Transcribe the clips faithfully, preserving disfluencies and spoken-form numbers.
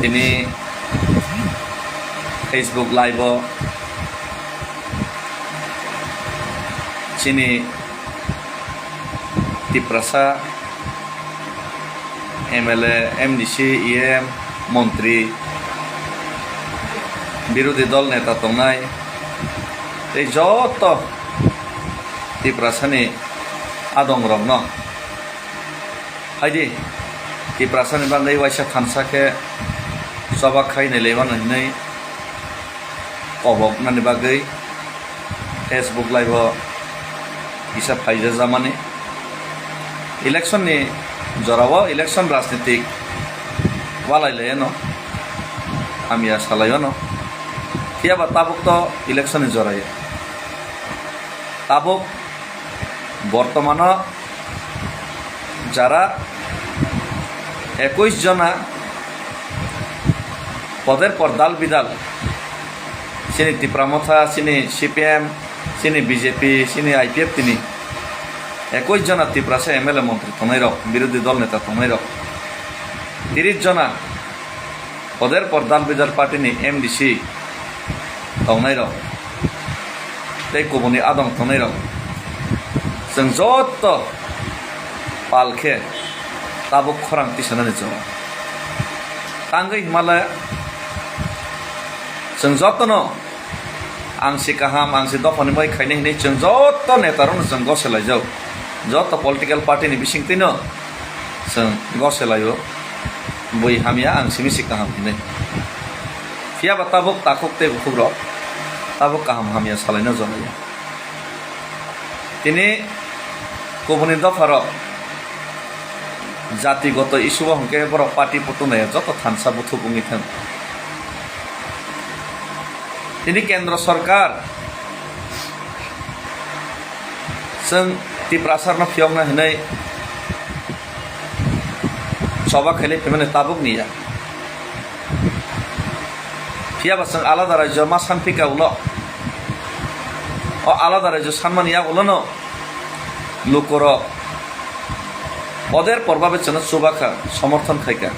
Tini Facebook Live o chini Tiprasa M L A, M D C, E M, montri, birodhi dol neta tongnai tei joto Tiprasani adongrokno phaidi, Tiprasani bagwi waisa thansa khe choba khai nai laimano hinwi koboknani bagwi Facebook Live o kisa phaijajamani. Election ni jorao election rajnitik walai lai ano, hamya salai ano. Phiya ba tabuk to election ni jorao. Tabuk bortomano jara ekush jona poder por dal bidal, chini Tipra Motha, chini C P M, chini B J P, chini I P F T ni ekush jona Tiprasa M L A montri tongnai rok, birodhi dol neta tongnai rok, tiris jona poder por dal bidal party ni M D C tongnai rok tei kubuni adong tongnai rok, chwng joto pal khe tabuk khorang tisanani jora. Tangwi himale chwng jotono ang si kaham, ang si dophani moi khainai hinwi chwng joto neta rokno chwng gose laijak, joto political party ni bisingtwino chwng gose laio. Bui hamya ang simi si kaham hinwi. Phiya ba tabuk takhuk tei bukhuk rok tabuk kaham hamya salaino jora ya. Tini kubuni dopha rok jati goto issue o hwnkhe borok party putunai joto thansa buthuk wngwi thang. Tini kendro sorkar chwng Tiprasarno phiyokna hinwi choba khailai phaimani tabuk ni ya. Phiya ba chwng alada rajyo ma sanphika ulo, o alada rajyo sanmani yagulono lukurok oder porbabe chwngno chubakha, somorthon khaikha.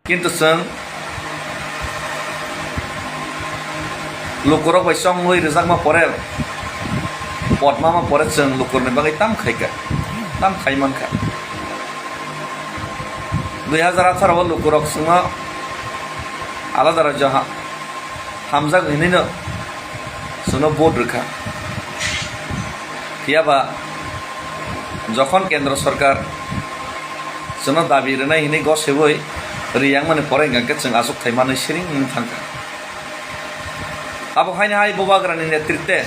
Kintu chwng lukurok bai chongwi rwjakma pore, potmama pore chwng lukurokni bagwi tam khaikha, tam khai mankha. Dui hazar atharo o lukurok chwngno alada rajyo ha-, hamjak hinwino chwngno vote rwkha. Phiya ba jokhon kendro sorkar chwngno dabi rwnai hinwi gosebwi riyangmani pore hwnkha khe chwng achukthai manwi siring wngwi thangkha. Abo haino hai Bubagrani netritwe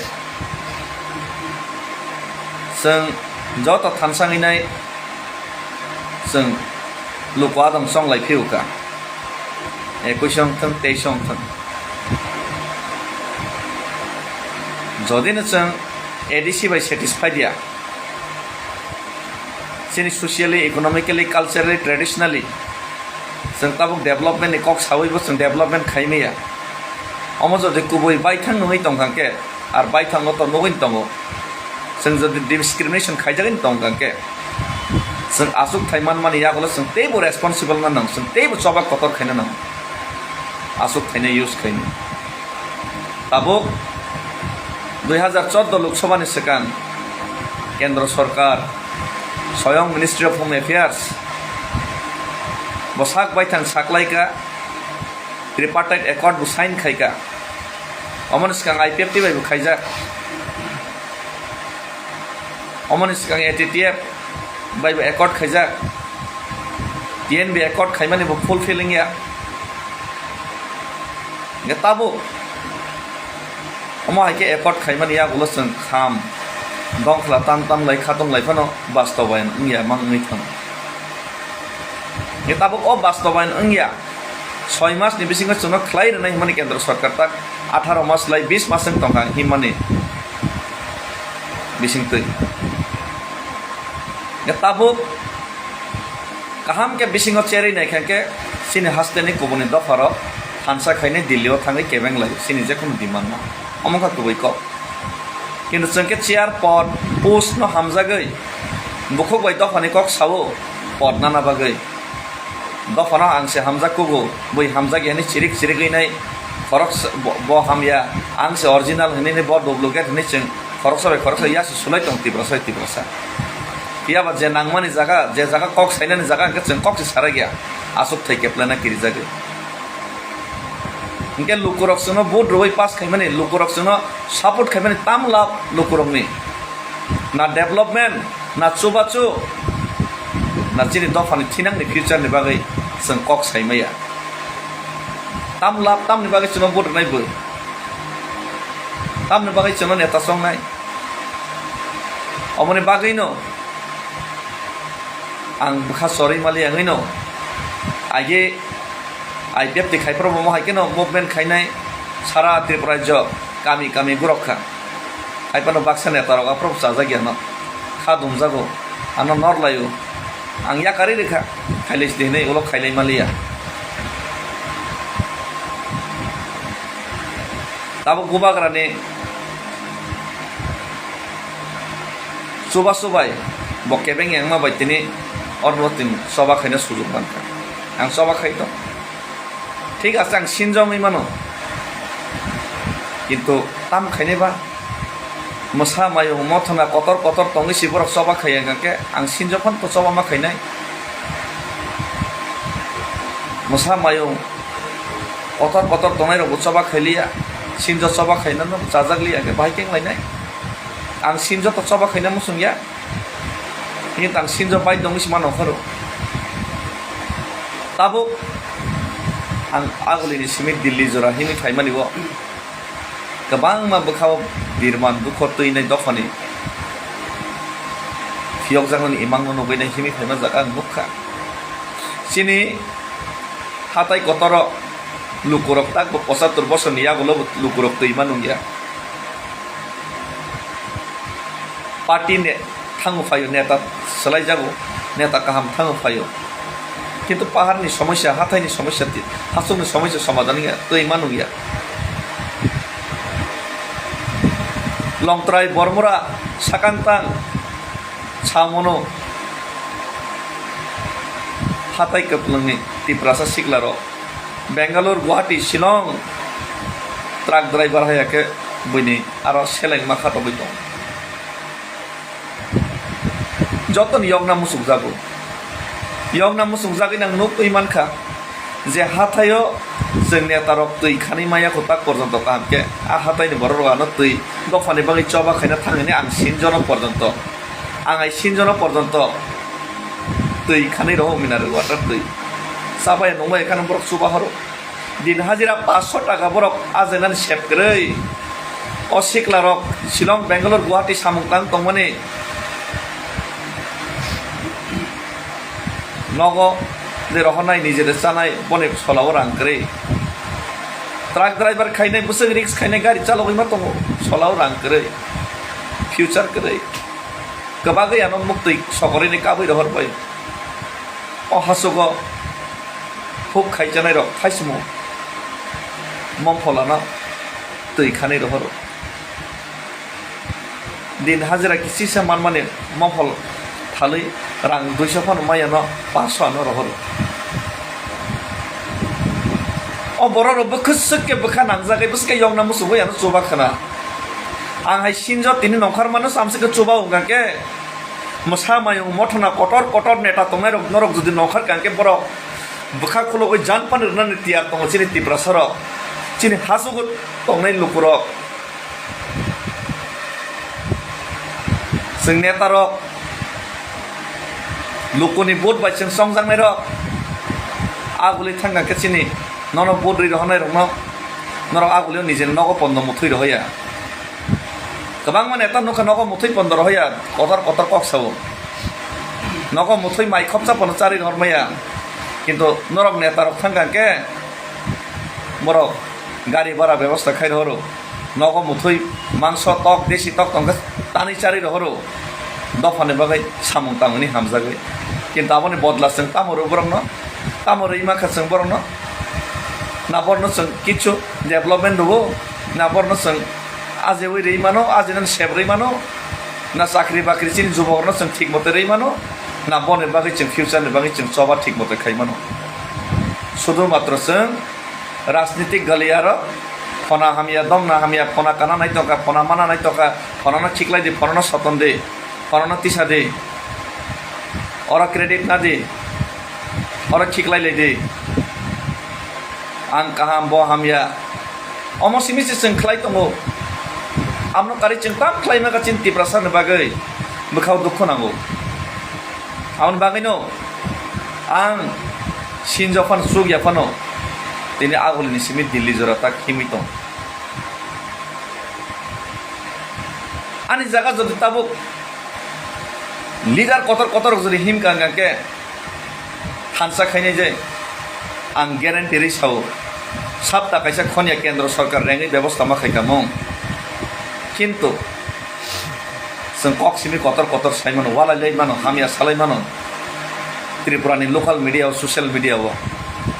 chwng joto thansa wngwi nai chwng luku adong chonglai phiyokha, ekush wngthwng, teis wngthwng. Jodino chwng A D C bai satisfied ya, chini socially, economically, culturally, traditionally chwng tabuk development ni kok sawi bo chwng development khai maya. Omo jodi kubui baithang nungwi tongkha khe, ar baithango to nugwi tongo, chwng jodi discrimination khaijagwi tongkha khe, chwng achukthai manmani yagulo chwng teibo responsible wngna nang, chwng teibo choba kotor khaina nang, achukthai no use khainai. Tabuk dui hazar chordo Lok Sabha ni swkang Kendro Sorkar, Soyong Ministry of Home Affairs, bo sak baithang saklaika, Tripartite Accord bo sign khaika. Omoni swkang I P F T bai bo khaijak. Omoni swkang A T T F bai bo accord khaijak. T N B accord khaimani bo fulfilling ya. Hingke tabuk omo hai khe accord khaimani yagulo chwng kham dongkhla tam tam lai khatong lai phano bastobayan wngya mang wngwi thang. Hingke tabuk o bastobayan wngya. Soi mas ni bisingo chwngno khlai rwnai hwnmani kendro sorkar tak atharo mas lai bis mas wng tongkha himmani bisingtwi. Hingke tabuk kaham khe bisingo cherwi naikha khe chini haste ni kubuni dopha rok thansa khainai Delhi o thangwi kebeng lai chini jekhunu demand no. Omo wngkha kubui kok. Kintu chwng khe chair pod post no hamjagwi bukhuk bai dophani kok sao pod nana bagwi. Dophano ang se hamjak kugo, bui hamjak yani chirik chirik wngnai, khoroksa bo, bo hamya, ang se original hwnwi bo duplicate hwnwi chwng khoroksa bai khoroksa yasi sulai tong Tiprasa bai Tiprasa. Phiya ba je nangmani jaga, je jaga kok sainani jaga hwnkhe chwng kok se sarai ya, aswk thai keplana kirijagwi. Hwnkhe lukurok chwngno vote rwui pass khaimani, lukurok chwngno support khaimani tam lab lukurokni. Na development, na chubachu, na chini dophani thinangni future ni bagwi chwng kok sai maya. Tam lab, tamni bagwi chwngno vote rwnai bwrwi? Tamni bagwi chwngno neta chongnai? Omoni bagwino ang bwkha chorwi mali wngwino age I P F T khai phuru bo hai kheno movement khainai sara Tripura rajyo kami kami gurok kha. Hai phano baksa neta rok aphuru chajak ya no kha dumjago, ano nor laio. Ang yakarwi rwkha, khailai sidi hinwi ulo khailai maliya. Tabuk Bubagrani chubachu bai bo kebeng yangma bai tini orno tin choba khaina sujuk mankha. Ang choba khai tong. Thik ase, ang sinjongwi mano. Kintu tam khainai ba? Mwsa mayung mothona kotor kotor tongwi si borok choba khai wngkha khe ang sinjo phano to choba ma khainai. Mwsa mayung kotor kotor tongnai rokbo choba khailiya, sinjo choba khainano chajak liya khe bahai khe wnglainai? Ang sinjo to choba khaina muchung ya, hini tang sinjo bai tongwi si mano khoro. Tabuk ang agulini simi Delhi jora hini phaimani bo. Kwbangma bwkhao birman dukho twinai dophani phiyokjaknani imangno nugwi nai himwi phaima jaga ang nukha. Chini hatai kotoro lukurok takbo pochattor bosorni yagulo lukurok twima nungya. Party ne thango phaio, neta swlaijago, neta kaham thango phaio. Kintu paharni somosya, hathaini somosya, ti-, hachukni somosya somadhan wngya, twi ma nungya. Longtrai Bormura sakang tang samono hatai kwplwngni Tiprasa siklarok Bangalore, Guwahati, Shillong truck driver hai khe buini aro seleng ma khatogwi tongo. Jotoni yokna muchukjago. Yokna muchukjagwi nang nukwi mankha je hathaio chwng netarok twi khanwi maya kho tak porjonto kaham khe a hathaini borok rok ano twi dophani bagwi choba khaina thang hwnwi ang sinjono porjonto, ang ai sinjono porjonto twi khanwi rohok mineral water twi. Chabaya nungbai kheno borok chuba horo. Din hajira paanch sho taka borok ajainani sep kwrwi. O siklarok Shillong, Bangalore, Guwahati samung tang tongmani nogo je rohornai, nijede chanai, boni solao rang kwrwi. Truck driver khainai, bwswk risk khainai, gari chalogwi ma tongo, solao rang kwrwi, future kwrwi. Kwbagwi ano muktwi sokorini kabwi rohor bai. O hachugo huk khai chanai rok thaisimo mopholano twi khanwi rohoro. Din hajira kisisa manmani mophol thalwi rang duiso phano maya no paanch sho ano rohoro. O borok rok bwkhwswk khe bwkha nangjagwi bwswk khe yokna muchungwi ano chuba khna. Ang hai sinjo tini nongkhor mano samsik khe chuba wngkha khe. Mwsa mayung mothona kotor kotor neta tongnai rok norok jodi nongkhor kha khe borok bwkha khulogwi jan pani rwnani tiyar tongo chini Tiprasa rok, chini hachugo tongnai lukurok. Chwng neta rok lukuni vote bai chwng chongjaknai rok aguli thangkha khe chini nono vote rwi rohornai rokno norok agulio nijeni nogo pondo muthwi rohoya. Kwbangma neta nukha nogo muthwi pondo rohoya, kotor kotor kok sao. Nogo muthwi mai khopsa pono charwi rohor maya. Kintu norok neta rok thangkha khe borok gari bhara bebosta khai rohoro. Nogo muthwi mangso tok, desi tok tongkhe tanwi charwi rohoro. Dophani bagwi samung tangmani hamjagwi. Kintu aboni bodla chwng tamo rw borokno? Tamo rwi mankha chwng borokno? Na borno chwng kichu development rwo? Na borno chwng ajewi rwi mano, ajenani sep rwi mano? Na chakri bakri chini jubokrokno chwng thik mote rwi mano? Na boni bagwi chwng future ni bagwi chwng choba thik mote khai mano? Sudu matro chwng rajnitik galiyarok, phona hamya, domna hamya, phona kana naitokha, phona mana naitokha, phonano khiklai di, phonano soton di, phonano tisa di, oro credit na di, oro khiklai lai di. Ang kaham, bo hamya. Omo simi se chwng khlai tongo. Amno kari chwng tam khlai maka chini Tiprasa ni bagwi bwkhao dukhu nango. Aboni bagwino ang sinjo phano chuk ya phano tini agulini simi Delhi jora tak himwi tong. Ani jaga jodi tabuk leader kotor kotor jodi himka hwnkha khe, thansa khainai je ang guarantee rwi sao, sapta kaisa khonya kendro sorkar rengwi bebosta ma khaika mung. Kintu chwng kok simi kotor kotor sai mano, walai lai mano, hamya salai mano Tripura ni local media o, social media o,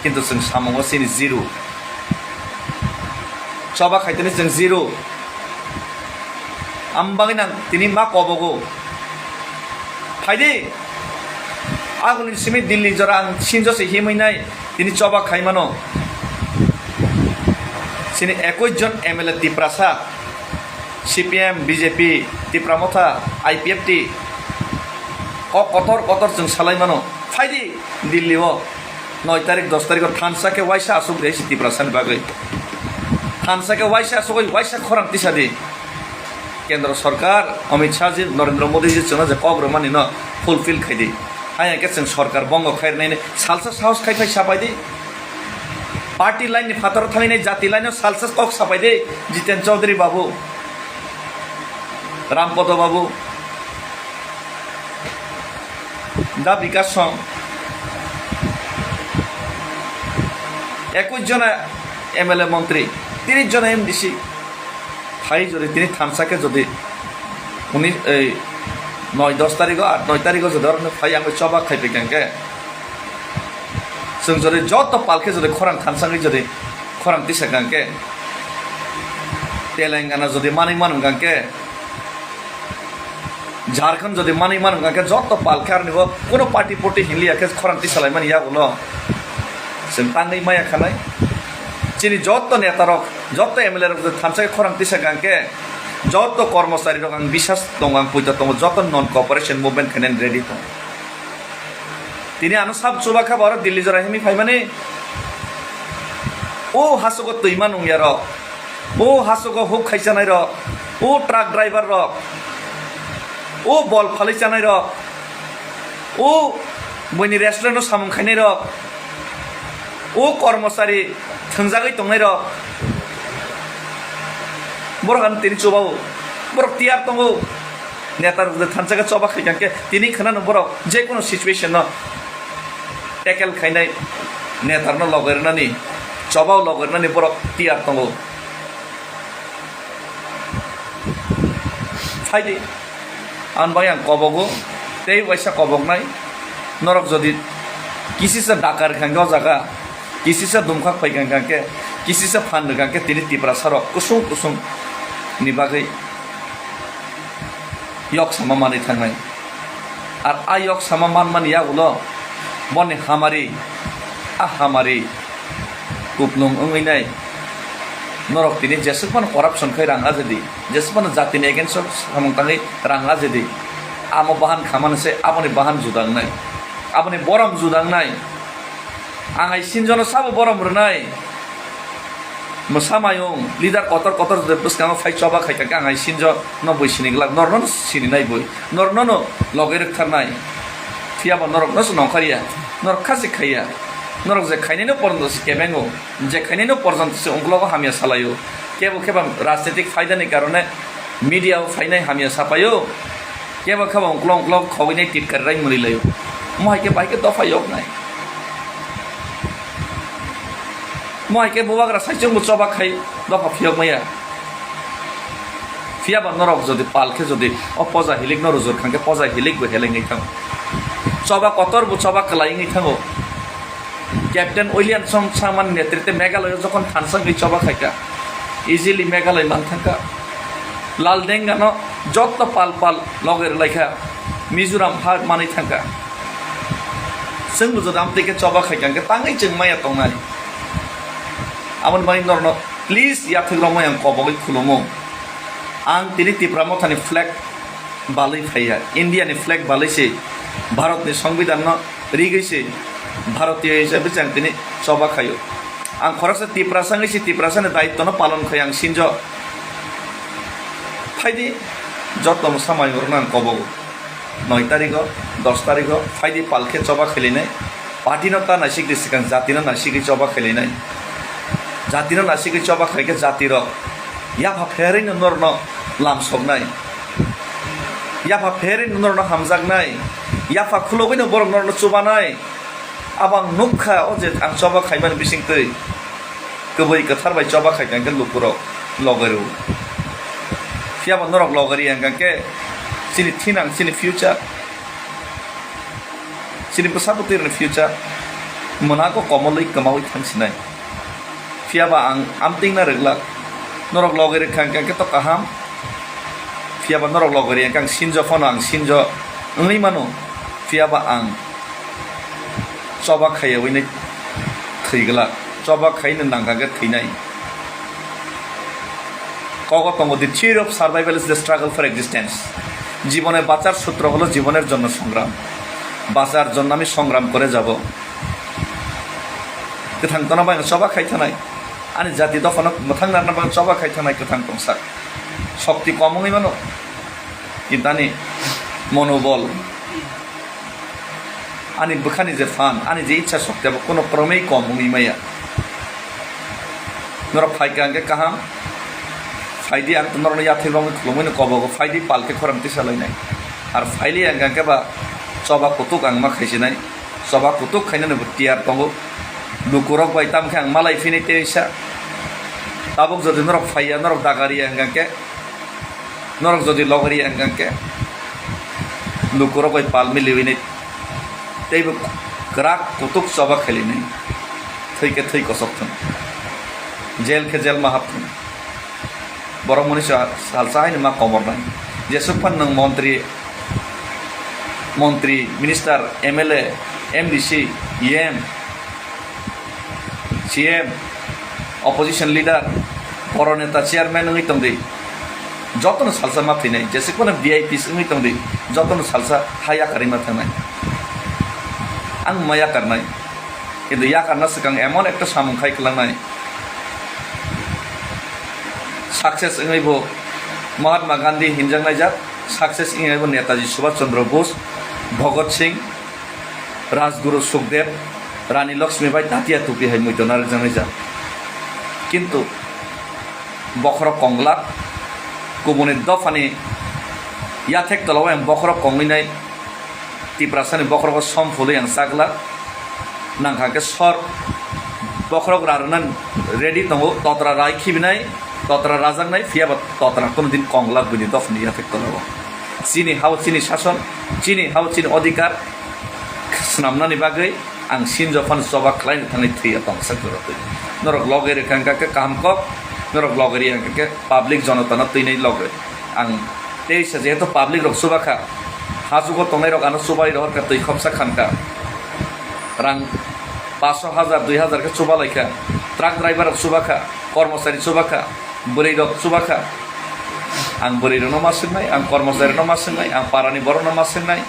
kintu chwng samungo chini zero. Choba khaitani chwng zero. Ang bagwi nang tini ma kobogo. Phaidi. Aguni simi Delhi jora ang sinjo se himwi nai. Tini choba khai mano. Chini ekwis jon M L A Tiprasa, C P M, B J P, Tipra Motha, I P F T. Kok kotor kotor chwng salai mano. Phaidi Delhi o. Noi tarik, dos tarik o thansa khe waisa asuk rei si Tiprasa ni bagwi. Thansa khe waisa asuk oi waisa khorang tisa di. Kendro sorkar, Amit Shah ji, Narendra Modi ji chwngno je kok rwmani no fulfill khai di. Haya khe chwng sorkar bongo khai rwnai ni salsa sahos khai phai sapai di. Party line ni phataro thangwi nai jati line o salsa kok sapai di. Jiten Chaudhary babu, Rampodo babu, Da Bikash Song, ekwis jona M L A montri, tris jona M D C, phai jodi tini thansa khe jodi uni ei noi dos tarigo, at noi tarigo jodi oro phai ang choba khai phaikha khe, chwng jodi joto pal khe jodi khorang thansa wngwi jodi khorang tisa kha khe, Telangana jodi manwi man wngkha khe, Jharkhand jodi manwi man wngkha khe joto pal khe aroni bo kuno party poti hinliya khe khorang tisalaimani yagulo chwng tangwi maya khanai. Chini joto netarok, joto M L A rok jodi thansa khe khorang tisa kha khe joto kormochari rok ang bisas tongo, ang puito tongo, joto non cooperation movement khainani ready tongo. Tini ano sab chuba kha bo aro Delhi jora himwi phaimani. O hasogo twima nungya rok. O hasogo huk khai chanai rok, o truck driver rok, o bol phalwi chanai rok, o buini restaurant o samung khainai rok, o kormochari thwngjagwi tongnai rok, borok ano tini chuba o, borok tiyar tongo. Neta rok je thansa khe choba khai khe tini khwnano borok je kono situation no tackle khainai, netarno logai rwnani, chobao logai rwnani borok tiyar tongo. Phaidi, ang bai ang kobogo, tei waisa koboknai, norok jodi kisisa dakar kha khe o jaga, kisisa dumkhak phai kha khe, kisisa phan rwkha khe tini Tiprasa rok kusung kusung ni bagwi yok sama manwi thangnai. Ar a yok sama manmani yagulo boni hamari, a hamari kuplung wngwi nai. Norok tini jeswk phano corruption khai rang ajedi, jeswk phano jatini against o samung tangwi rang ajedi, amo bahan khamani se aboni bahan juda wngnai, aboni borom juda wngnai. Ang hai sinjono sabo borom rwnai. Mwsa mayung, leader kotor kotor je bwskango phai choba khai kha khe ang hai sinjo no bui sini glak, norno no sini nai bui, norno no logai rwk thar nai. Phiya bo norok no se nongkhar ya, norok kha se khai ya, norok je khainai no poron se kebengo, je khainai no poron se ungklogo hamya salai o, kebo khe ba rajnitik phaida ni karone media o phainai hamya sapai o. Kebo khe bo uklok uklok khogwi nai titkar rai mwnwi lai o. Mo hai khe bai khe dopha yok nai. Mo hai khe bubagra sai chwng bo choba khai dopha phiyok maya. Phiya ba norok jodi pal khe jodi o poja hilik no rujur khan khe poja hilik bo heleng nai thango. Choba kotor bo choba kwlai wngwi thango. Captain Williamson Sangma ni netrite Meghalaya jokhon thansa wngwi choba khaikha, easily Meghalaya man thangkha. Laldenga no jotto pal pal loge rwlaikha, Mizoram ha manwi thangkha. Chwng bo jodi amtwi khe choba khai kha hwnkhe tangwi chwng maya tongnai. Aboni bagwi norokno please yathek romwi ang kobogwi khulumo. Ang tini Tipra Mothani flag balwi phaiya, India ni flag balwi se, Bharat ni Songbidan no rigwi se, Bharatiyo hisabe se ang tini choba khaio. Ang khoroksa Tiprasa wngwi se Tiprasa ni daityo no palon khai ang sinjo. Phaidi joto mwsa mai borok no ang kobogo. Noi tarigo, dos tarigo phaidi pal khe choba khailainai. Party no ta naisigwi swkang jati no naisigwi choba khailainai. Jati no naisigwi choba khaikhe jati rok yapha pherwi no norno lam soknai. Yapha pherwi no norno hamjaknai. Yapha khulogwi no borok norno chubanai. Abo ang nukha o je ang choba khaimani bisingtwi. Kwbwi kwthar bai choba khai kha hwnkhe lukurok logwi rw. Phiya ba norok logwi rw hwnkhe chini thinang, chini future, chini bwsa bwtwi rwni future mwnago komolwi kwmaui thang sinai. Phiya ba ang amtwingna rwglak. Norok logwi rw kha hwnkhe to kaham. Phiya ba norok logwi rw hwnkhe ang sinjo phano ang sinjo wngwi mano. Phiya ba ang choba khaiyaui nai thwi glak, choba khai no nang kha khe thwinai. Kogo tongo, "The theory of survival is the struggle for existence." জীবনে বাঁচার সূত্র হলো জীবনের জন্য সংগ্রাম। বাঁচার জন্য আমি সংগ্রাম করে যাব। Kwthang tongna bagwi choba khai thanai. Ani jati dophano mwthang narwkna bagwi choba khai thanai kwthang tongsa. Shokti kom wngwi mano. Kintu ani monobol, ani bwkhani je phan, ani je ichha shokti abo kono kromwi kom wngwi maya. Norok phai kha hwnkhe kaham, phaidi ang norokno yathek romwi khulumwi no kobogo, phaidi pal khe khorang tisa lainai. Ar phaili ang khe ba choba kutuk ang ma khaisinai, choba kutuk khainani bo tiyar tongo. Lukurok bai tamo khe ang malai phini teisa. Tabuk jodi norok phaiya, norok dagariya hwnkhe, norok jodi logariya hwnkhe, lukurok bai pal miliwini teibo kwrak kutuk choba khailini, thwi khe thwi kosok thung, jail khe jail ma hap thung. Borok mani sa-, salsa haino ma komornai. Jesuk phan nwng montri, montri, minister, M L A, M D C, E M, C M, opposition leader, boro neta, chairman wngwi tongdi. Jotono salsa ma thwinai, jesuk phano V I Ps wngwi tongdi. Jotono salsa ha yakarwi ma thangnai. Ang ma yakarnai. Kintu yakarna swkang emon ekta samung khai kwlangnai. Success wngwi bo Mahatma Gandhi hinjaknai jak, success wngwi bo Netaji Subhash Chandra Bose, Bhagat Singh, Rajguru Sukhdev, Rani Lakshmi bai Tatia Topi hai muitu narwkjaknai jak. Kintu bokhorok konglak, kubuni dophani yathek tolao ang bokhorok kongwinai. Tiprasani bokhorogo som phulwi ang chakla. Nangkha khe sor bokhorok rarwna ready tongo, totra rai khibinai, totra rajaknai, phiya ba totra kono din konglak buini dophani yathek tolao. Chini hao chini sason, chini hao chini odhikar swnamnani bagwi ang sinjo phano choba khlaina thangwi thwiya tongsa kwrwtwi. Norok logwi rwkha hwnkha khe kaham kok, norok logwi rwya hwnkha khe public jonotano twinai logwi. Ang teisa jehetu public rok chuba kha, hachugo tongnai rok ano chubai rohor kha, twi khopsa khan kha, rang paso hajar, dui hajar khe chuba lai kha, truck driver rok chuba kha, kormochari chuba kha, bwrwi rok chuba kha. Ang bwrwi rokno ma swngnai, ang kormochari no ma swngnai, ang parani borok no ma swngnai,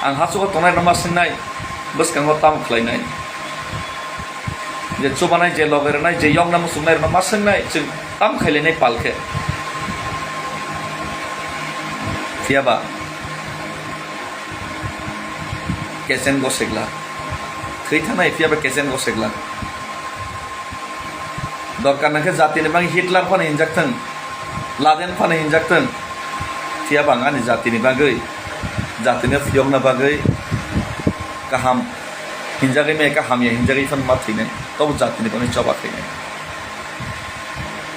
ang hachugo tongnai rok no ma swngnai, bwskango tamo khlainai. Je chubanai, je loge rwnai, je yokna muchungnai rokno ma swngnai, chwng tam khailainai pal khe. Phiya ba kechen gosegla. Thwi thanai phiya ba kechen gosegla. Dorkar nangkhe jatini bagwi Hitler phano hinjak thung, Laden phano hinjak thung. Phiya ba ang ani jatini bagwi, jatino phiyokna bagwi kaham hinjagwi maya khe hamya hinjagwi phano ma thwinai, tobo jatini bagwi choba khainai.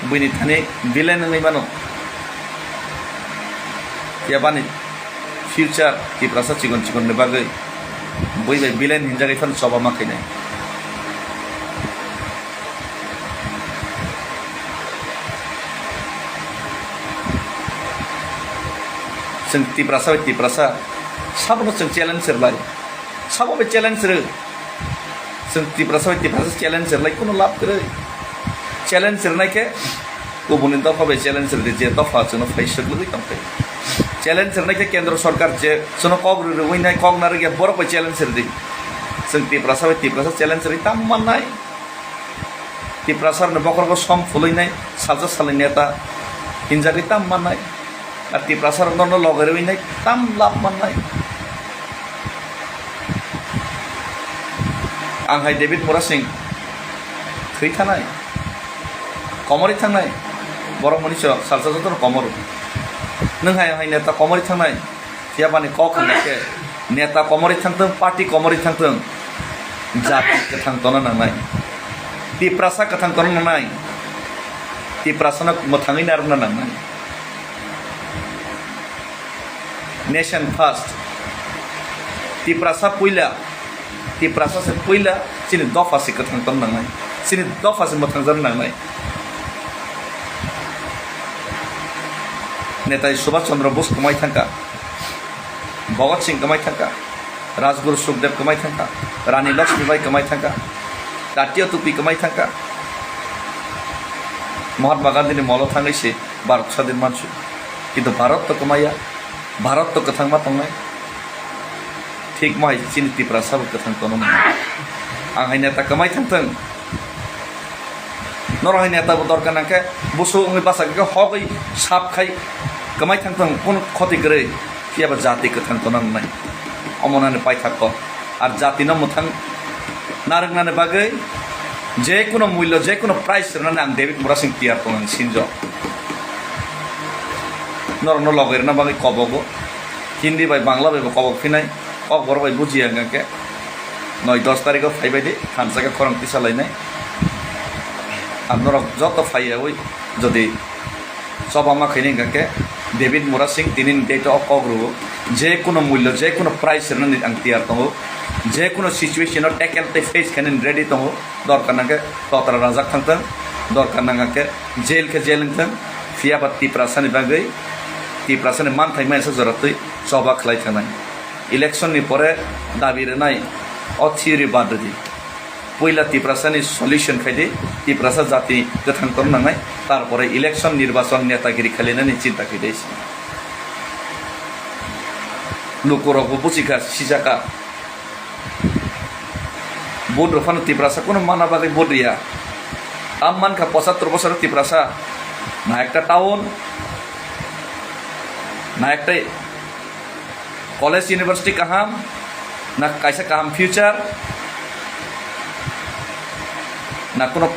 Buini thani villain wngwi mano. Phiya bani future Tiprasa chikon chikon ni bagwi bui bai villain hinjagwi phano choba ma khainai. Chwng Tiprasa bai Tiprasa sabono chwng challenge rwlai. Sabo bai challenge rw. Chwng Tiprasa bai Tiprasa challenge rwlai kuno lab kwrwi. Challenge rwnai khe kubuni dopha bai challenge rwdi, je dopha chwngno phai swk lwgwi tongthai. Challenge rwnai khe kendro sorkar je chwngno kok rw-, rwui nai, kok narwkya borok bai challenge rwdi. Chwng Tiprasa bai Tiprasa challenge rwui tamo mannai. Tiprasa rokni bokhorogo som phulwi nai, salsa salni neta hinjagwi tamo mannai. Ar Tiprasa rok norno logai rwui nai tam lab mannai. Ang hai David Murasing thwi thanai, komorwi thangnai, borok mani so salsa jotono komoro. Nwng hai hai neta komorwi thangnai, phiya bani kok hwnai khe neta komorwi thangthwng, party komorwi thangthwng, jati kwthang tongna nangnai, Tiprasa kwthang tongna nangnai, Tiprasano mwthangwi narwkna nangnai. Nation first. Tiprasa puila, Tiprasa se puila, chini dopha se kwthang tong nangnai, chini dopha se mwthangjakna nangnai. Netai Subhash Chandra Bose kwmai thangkha, Bhagat Singh kwmai thangkha, Rajguru Sukhdev kwmai thangkha, Rani Lakshmibai kwmai thangkha, Tatya Topi kwmai thangkha. Mahatma Gandhi ni molo thangwi se Bharat sadin mansu. Kintu Bharat to kwmaiya, Bharat to kwthangma tongnai. Thik mo hai chini Tiprasa bo kwthang tono nang. Ang hai neta kwmai thangthwng. Norok hai neta bo dorkar nangkhe busu wngwi basa khe hogwi sap khai kwmai thangthwng, kunu khoti kwrwi, phiya ba jati kwthang tona nangnai. Omo nani paithak kok. Ar jati no mwthang narwknani bagwi je kuno mullo, je kuno price rwnani ang David Murasing tiyar tongo, ang sinjok. Norokno logai rwna bagwi kobogo. Hindi bai Bangla bai bo kobok phinai. Kokborok bai bujiya hwnkha khe noi dos tarikho phaibai di, thansa khe khorang tisa lainai. Ang norok joto phaiyaui jodi choba ma khaini hwnkha khe David Murasing tini ni date o kok rwo, je kuno mullo, je kuno price rwnani ang tiyar tongo, je kuno situation o tackle tei face khainani ready tongo, dorkar nangkhe totra rajak thangthwng, dorkar nangkha khe jail khe jail wngthwng, phiya ba Tiprasani bagwi, Tiprasani manthai maya sa jora twi choba khlai thangnai. Election ni pore dabi rwnai o theory bad rwdi. Puila Tiprasani solution khaidi, Tiprasa jati kwthang torna nangnai, tarpore election, nirbachon, netagiri khalinani chinta khaidi. Lukurokbo buchikha, sijakha. Vote rw phano Tiprasa kunu mana bagwi vote rwya. Tam mankha pochattor bosoro Tiprasa na ekta town, na ekta college, university kaham, na kaisa kaham future, na kuno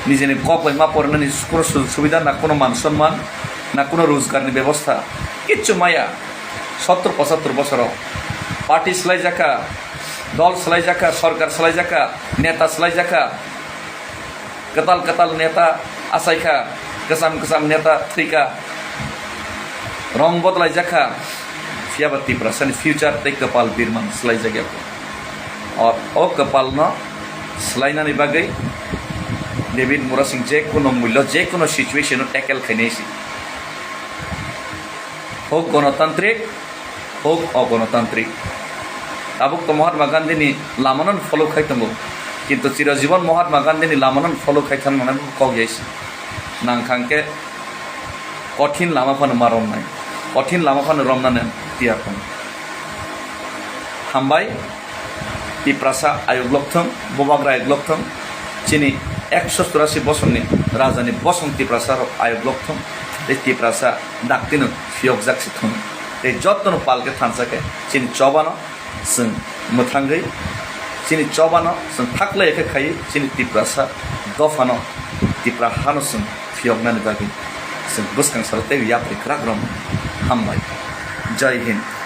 nijeni kok bai ma porinani kuno sujog subida, na kuno man sonman, na kuno rojgarni bebosta, kichu maya. Sottor pochattor bosoro party swlaijakha, dol swlaijakha, sorkar swlaijakha, neta swlaijakha. Kwtal kwtal neta achaikha, kwcham kwcham neta thwikha, rong bodolaijakha, phiya ba Tiprasani future tei kwpal birman swlaijakya. O, o kwpalno swlainani bagwi David Murasing je kuno mullo, je kuno situation-o tackle khainai se. Hok gonotantrik, hok ogonotantrik. Tabuk to Mahatma Gandhini lamano follow khai tongo, kintu chirojibon Mahatma Gandhini lamano follow khai thang nanai kok jai se. Nang thang khe kothin lama phano ma romnai, kothin lama phano romnani tiyar tongo. Hambai. Tiprasa ayuk lokthwng, bubagra ayuk lokthwng, chini ekso churasi bosongni rajani bosong Tiprasa rok ayuk lokthwng, tei Tiprasa daktino phiyokjak se thung, tei jotono pal khe thansa khe chini chobano chwng mwthangwi, chini chobano chwng thaklai khe khaiwi chini Tiprasa dophano, Tipra hano chwng phiyoknani bagwi chwng bwskang salo tei yapri kwrak romwi. Hambai. Jai Hind.